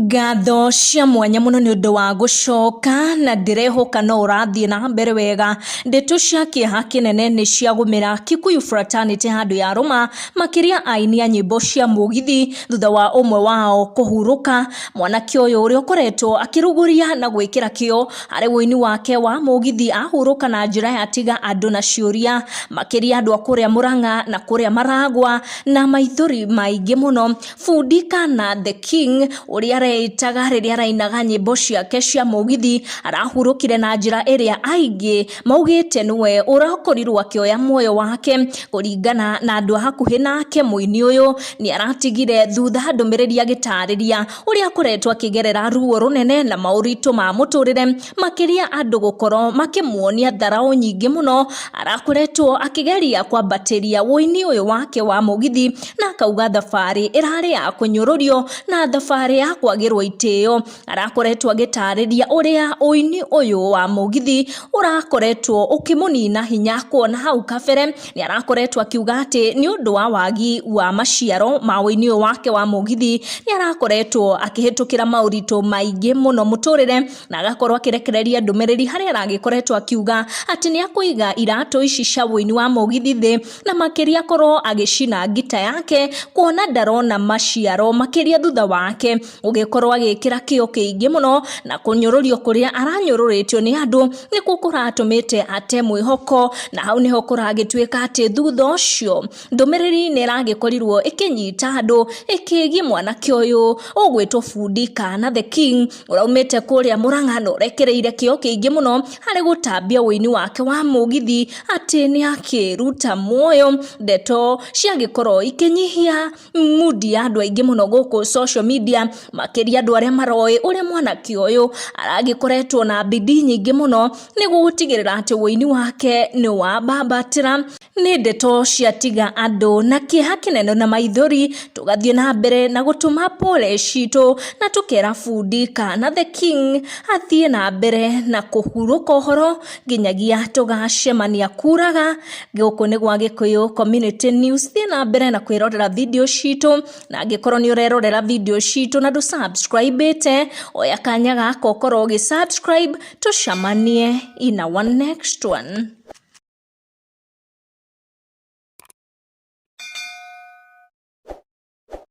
Ngatho cia mwanya mũno nĩ ũndũ wa gũcoka na ndĩrehoka no ũrathiĩ na mbere wega. Ndeto cia kĩeha kĩnene nĩ ciagũmĩra Kikuyu Fraternity handũ ya rũma makĩria aini a nyĩmbo cia mũgithi thutha wa ũmwe wao kũhurũka. Mwanake ũyũ ũrĩa ũkoretwo akĩrugũria na gwĩkĩra kĩo harĩ ũini wake wa mũgithi ahurũka na njĩra ya tiga andũ na ciũria makĩria andũ a kũrĩa Mũrang'a na kũrĩa Maragwa na maithori maingĩ mũno. Bundi kana The King ũrĩa areĩtaga rĩrĩa arainaga nyĩmbo ciake cia mũgithi arahurũkire na njĩra ĩrĩa aingĩ maugĩte nĩwe ũrakorirwo akĩoya muoyo wake. Kũringana na andũ a hakuhĩ nake, mũini ũyũ nĩ aratigire thutha ndũmĩrĩri agĩtarĩria ũrĩa akoretwo akĩgerera ruo rũnene na maũritũ ma mũtũrĩre, makĩria andũ gũkorwo makĩmuonia tharaũ nyingĩ mũno. Arakoretwo akĩgeria kwambatĩria ũini ũyũ wake wa mũgithi na akauga thabarĩ ĩrarĩ ya kũnyũrũrio na thabarĩ ya kwagĩrwo itĩo. Arakoretwo agĩtarĩria ũrĩa ũini ũyũ wa mũgithi ũrakoretwo ũkĩmũnina hinya, kuona hau kabere nĩ arakoretwo akiuga atĩ nĩ ũndũ wa wagi wa maciaro ma ũini ũyũ wake wa mũgithi nĩ arakoretwo akĩhĩtũkĩra maũritũ maingĩ mũno mũtũrĩre, na agakorwo akĩrekereria ndũmĩrĩri harĩa aragĩkoretwo akiuga atĩ nĩ akũiga iratũ ici cia ũini wa mũgithi thĩ, na makĩria akorwo agĩcina ngita yake kuona ndarona maciaro makĩria thutha wake ũgĩkorwo agĩkĩra kĩo kĩingĩ mũno, na kũnyũrũrio kũrĩa aranyũrũrĩtio nĩ andũ nĩkuo kũratũmĩte ate mwĩhoko, na hau nĩho kũragĩtuĩka atĩ thutha ũcio ndũmĩrĩri nĩ ĩragĩkorirwo ĩkĩnyita andũ ĩkĩgiĩ mwanake ũyũ ũgwĩtwo Bundi kana The King ũraumĩte kũrĩa Mũrang'a na ũrekereire kĩo kĩingĩ mũno harĩ gũtambia ũini wake wa mũgithi atĩ nĩ akĩruta muoyo. Ndeto ciagĩkorwo ikĩnyihia mudi ya andũ aingĩ mũno gũkũ social media, makĩria andũ arĩa maroĩ ũrĩa mwanake ũyũ aragĩkoretwo na bidii nyingĩ mũno nĩguo gũtigĩrĩra atĩ ũini wake nĩ wambambatĩra. Nĩ ndeto ciatiga andũ na kĩeha kĩnene na maithori. Tũgathiĩ na mbere na gũtũma pole citũ na tũkera Bundi kana The King athiĩ na mbere na kũhurũka ũhoro nginyagia tũgacemania kuraga. Gũkũ nĩ gwa Gĩkũyũ Community News. Thiĩ na mbere na kwĩrorera video citũ, na angĩkorwo nĩ ũrerorera video citũ na ndũ subscribe ĩte, oya kanya gaka ũkorwo ũgĩ subscribe, tũcemanie in our next one.